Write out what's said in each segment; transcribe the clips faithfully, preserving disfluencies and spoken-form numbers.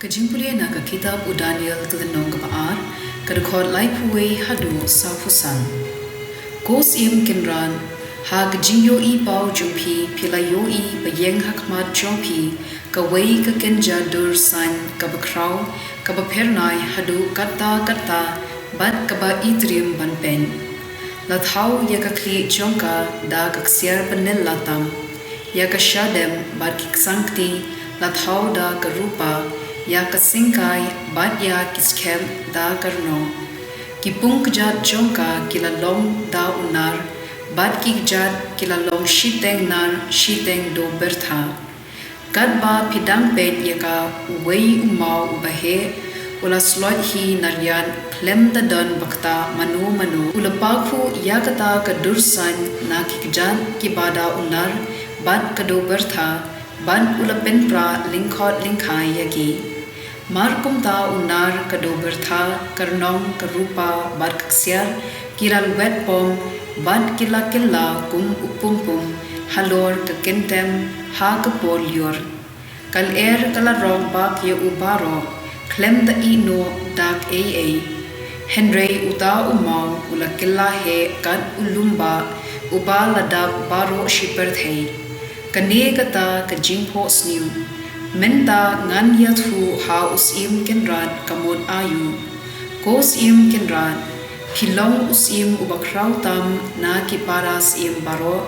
Ka jingpule na ka kitab u Daniel ka lynnong kaba ar, ka dkhot laiphew wei haduh sawphew san. Ko Syiem Kynrad, ha ka jingïohi paw jong phi, phi la ïohi ba ïeng ha khmat jong phi kawei ka kynja dur saiñ kaba khraw, kaba phyrnai haduh katta katta bad kaba itriem ban peit. La thaw ïa ka khlieh jong ka da ka ksiar banylla tam, ïa ka shadem bad ki ksangkti la thaw da ka rupa, ïa ka syngkai bad ïa ki skhem da ka rnong. Ki pung kjat jong ka ki la long da u nar, bad ki kjat ki la long shiteng nar shiteng dewbyrtha. Katba phi dang peit ïa ka, uwei u maw uba heh u la sloit hi na riat khlem da don ba ktah mano mano. U la pakhuh ïa kata ka dur saiñ na ki kjat kiba da u nar bad ka dewbyrtha, bad u la pynpra lyngkhot lyngkhai ïa ki. Mar kumta u nar, ka dewbyrtha, ka rnong, ka rupa bad ka ksiar ki la lwet pom bad ki la kylla kum u pumpum halor ka kyntem ha ka por lyiur. Ka lyer ka la rong bak ïa u baroh khlem da ïeh noh da ei ei. Hynrei uta u maw u la kylla heh kat u lymbah uba la dap baroh shi pyrthei. Kane kata ka jingphohsniew. Mynta ngan ïathuh ha u Syiem Kynrad ka mut aïu. Ko Syiem Kynrad, phi long u syiem uba khraw tam na ki para syiem baroh.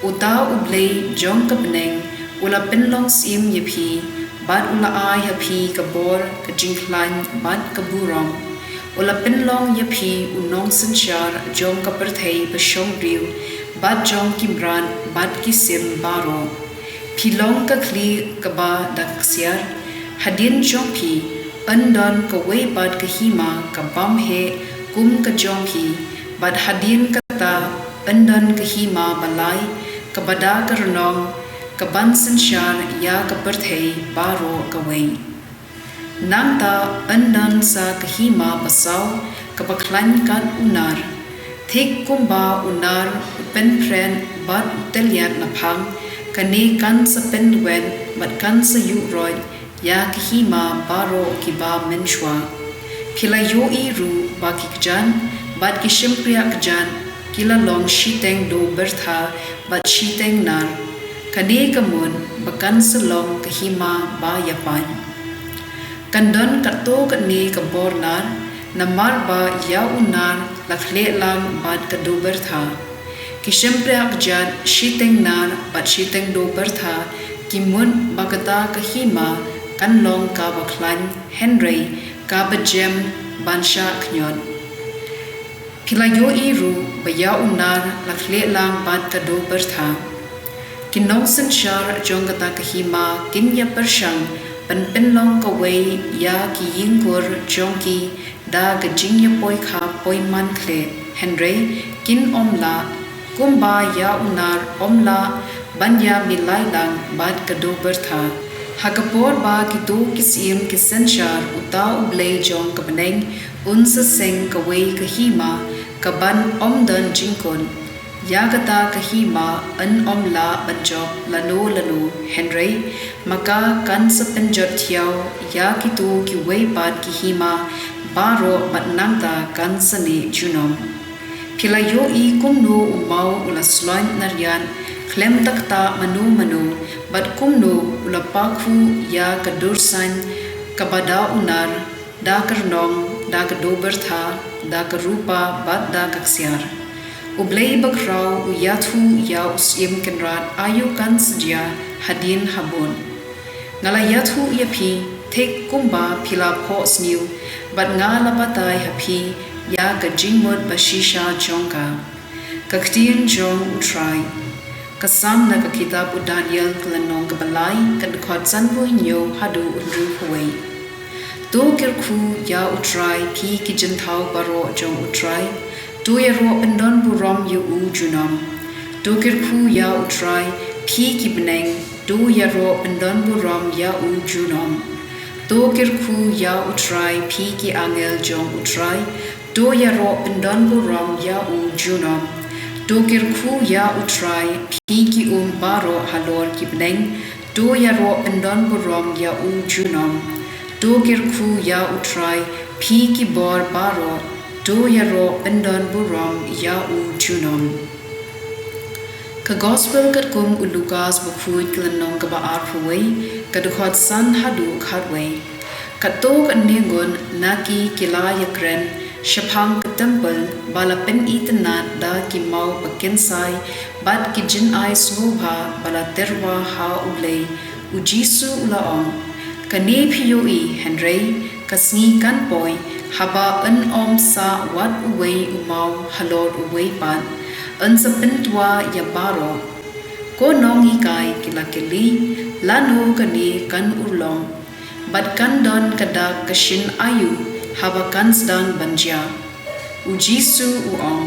Uta U Blei jong ka bneng u la pynlong syiem ïa phi, bad u la ai ha phi ka bor, ka jingkhlaiñ bad ka burom. U la pynlong ïa phi u nongsynshar jong ka pyrthei ba shong briew, bad jong ki mrad bad ki sim baroh. Phi long ka khlieh kaba da ka ksiar. Hadien jong phi yn don kawei pat ka hima ka bym heh kum ka jong phi, bad hadien kata yn don ka hima ba lai kaba da ka rnong, ka ban synshar ïa ka pyrthei baroh kawei. Nangta yn don sa ka hima ba saw kaba khlaiñ kat u nar. Thik kumba u nar u pynphriang bad u tylliat na phang, kane kan sa pynweng bad kan sa ïuh roit ïa ka hima baroh kiba mynshuwa. Phi la ïohi ruh ba ki kjat bad ki shympriah kjat ki la long shiteng dewbyrtha bad shiteng nar. Kane ka mut ba kan sa long ka hima ba ïapait. Kan don katto katne ka bor nar, namar ba ïa u nar la khleh lang bad ka dewbyrtha. Ki shympriah kjat shiteng nar bad shiteng dewbyrtha ki mut ba kata ka hima kan long kaba khlaiñ, hynrei kaba jem ban shah khñiot. Phi la ïohi ruh ba ïa u nar la khleh lang bad ka dewbyrtha. Ki nongsynshar jong kata ka hima kin ïa pyrshang ban pynlong kawei ïa ki ïingkur jong ki da ka jingïapoi kha poi man khleh, hynrei kin ym lah, kumba ïa u nar ym lah ban ïa milai lang bad ka dewbyrtha. Ha ka por ba kito ki syiem ki synshar, uta U Blei jong ka bneng un sa seng kawei ka hima ka ban ym don jingkut. Ïa kata ka hima yn ym lah ban jop lano lano, hynrei ma ka kan sa pynjot thiaw ïa kito kiwei pat ki hima baroh bad nangta kan sa neh junom. Phi la ïohi kumno u maw u la sloiñ na riat khlem da ktah mano mano, bad kumno u la pakhuh ïa ka dur saiñ kaba da u nar, da ka rnong, da ka dewbyrtha, da ka rupa bad da ka ksiar. U Blei bakhraw u ïathuh ïa u Syiem Kynrad aïu kan sa jia hadien habud. Nga la ïathuh ïa phi, thik kumba phi la phohsniew, bad nga la batai ha phi ïa ka jingmut ba shisha jong ka. Ka ktien jong U Trai. Ka Salm na ka kitab u Daniel ka lynnong kaba lai, ka dkhot sanphew hynñiew haduh hynriewphew wei. To kyrkhu ïa U Trai, phi ki jingthaw baroh jong U Trai. To ïaroh pyndonburom ïa u junom. To kyrkhu ïa U Trai, phi ki bneng. To ïaroh pyndonburom ïa u junom. To kyrkhu ïa U Trai, phi ki angel jong U Trai. To ïaroh pyndonburom ïa u junom. To kyrkhu ïa U Trai, phi ki um baroh halor ki bneng. To ïaroh pyndonburom ïa u junom. To kyrkhu ïa U Trai, phi ki bor baroh, to ïaroh pyndonburom ïa u junom. Ka Gospel katkum u Lukas bakhuid ka lynnong kaba arphew wei, ka dkhot san haduh khatwei. Katto katne ngut na ki ki la ïakren shaphang ka templ ba la pynitynnad da ki maw bakynsai bad ki jingai sngewbha ba la tyrwa ha U Blei. U Jisu u la ong, kane phi ïohi, hynrei ka sngi kan poi haba yn ym sah wat uwei u maw halor uwei pat, yn sa pyntwa ïa baroh. Ko nonghikai, ki la kylli, lano kane kan urlong? Bad kan don ka dak ka shin aïu haba kan sdang ban jia? U Jisu u ong,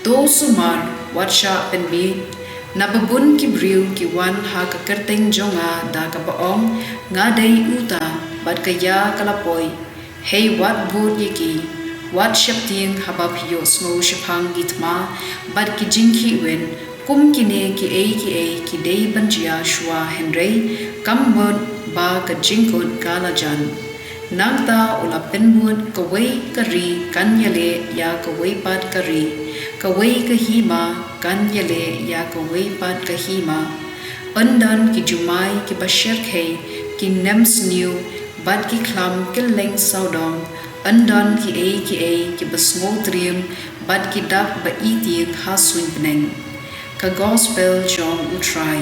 to sumar, wat shah pynbieit. Naba bun ki briew ki wan ha ka kyrteng jong nga da kaba ong, nga dei uta, bad ka ïa ka la poi. Hei wat bud ïa ki. Wat sheptieng haba phi ïohsngew shaphang ki thma bad ki jingkhihwin. Kum kine kiei kiei ki dei ban jia shuwa, hynrei kam mut ba ka jingkut ka la jan. Nangta u la pynbud, kawei ka ri kan ïaleh ïa kawei pat ka ri, kawei ka hima kan ïaleh ïa kawei pat ka hima. Yn don ki jumai kiba shyrkhei, ki nemsniew bad ki khlam kylleng sawdong. Yn don kiei kiei kiba sngewtriem bad ki dak ba itieng ha suiñ bneng. Ka Gospel jong U Trai.